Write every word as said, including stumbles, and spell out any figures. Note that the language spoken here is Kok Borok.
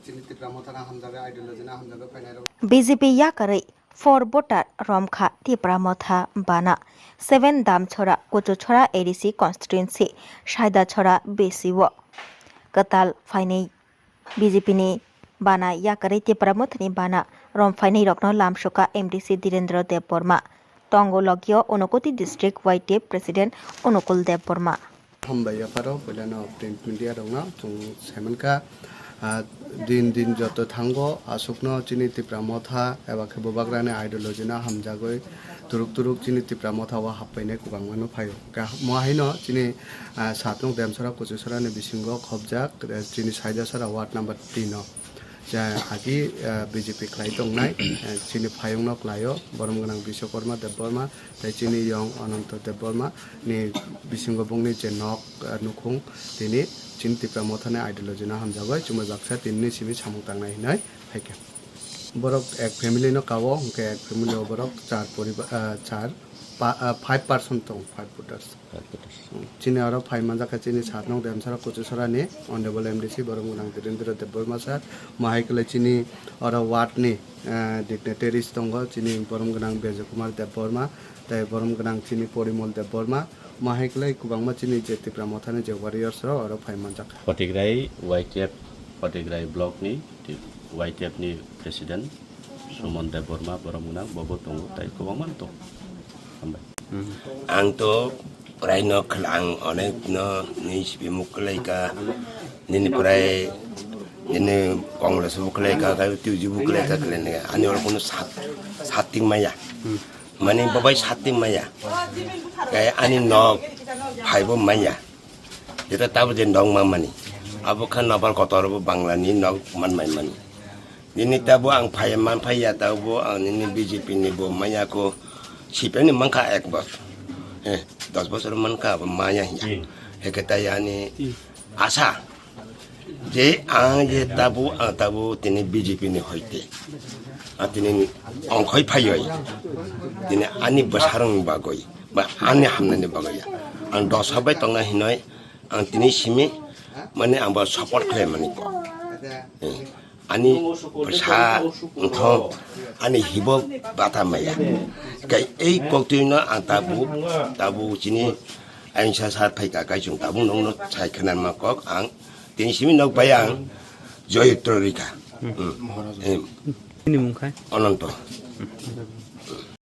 Chini Tipra Mothano hamjagwi, ideology no hamjagwi phainairok. B J P yakarwi for voter romkha Tipra Motha bana seven Damchora Kuchuchora A D C constituency Saidachora B C o kwtal phainai. B J P ni bana yakarwi Tipra Mothani bana rom phainairokno lamsukha M D C Dhirendra Debbarma. Tongo logio Unakoti District Y T F President Unakul Debbarma. Hambai yapharo puilano print media rokno chwng saimankha, ah, din din joto thango aswkno chini Tipra Motha eba khe bubagrani ideology no hamjagwi turuk turuk chini Tipra Motha o happainai kwbangma no phaio. Ka-, mo haino chini, ah, satnung Demsora Kuchusora ni bisingo khobjak, eh, chini Saidasora ward number tin o. Ja, agi, ah, B J P khlai tongnai, eh, chini phayungno khlaio, borom gwnang Biswakarma Debbarma, tei chini yong Ananto Debbarma ni bisingo bongni je nok, ah, nukhung, tini chini Tipra Mothani ideology no hamjagwi chumui baksa tinini simi samung tangnai hinwi phaikha. Borok ek family no kao, hwnkhe ek family o borok char poriba-, ah, char pa-, ah, five person tong, five voters. Chini oro phai manjakha chini satnung Demsora Kuchusora ni Honorable M D C borom gwnang Dhirendra Debbarma sir, mo hai khe chini oro ward ni, eh, dignitaries tongo, chini borom gwnang Bejo Kumar Debbarma, tei borom gwnang chini Porimol Debbarma, mo hai khe kwbangma chini je Tipra Mothani je warriors rok oro phai manjakha. Photograi Y T F, Photograi block ni Y T F ni president Suman Debbarma borom gwnang, bobo tongo, tei kwbangma tongo. Hambai. Ang to prai no khla-, ang onek no ni sipi muk khlai ka, nini prai, nini Congress muk khlai ka, kai tu ji muk khlai ka khlai ne, ani oro kono sat, sat ting maya. Mani babai sat ting maya. Kai ani nok phai bo maya. Jeta tabo je nok ma mani. Abo khan nopar kotor bo Bangla ni nok man mai mani. Nini tabo ang phai man phai ya tabo ang nini B J P ni bo maya ko sipeni mankha ek bosor. Eh, dos bosor mankha abo maya hiya. Hmm. Heke tai ani Hmm. asa je ang je tabo, ang tabo tini B J P ni hoite. Ang tini ongkhoi phai oi. Tini ani bwsarang bagoi, ba ani hamnani bagoi ya. Ang dosa bai tongna hinoi, ang tini simi, mane ang bo support khlai mani ko. Eh. Ani bwsa wngthok ani hibo bata maya. Kai ei koktwino ang tabuk, tabuk chini ayungsa sar phaika kai chwng tabuk nokno sai khwnanma kok ang tini simi nok bai ang joyotro rikha. Hmm. Hmm. Em. Nini mung khai? Ananto.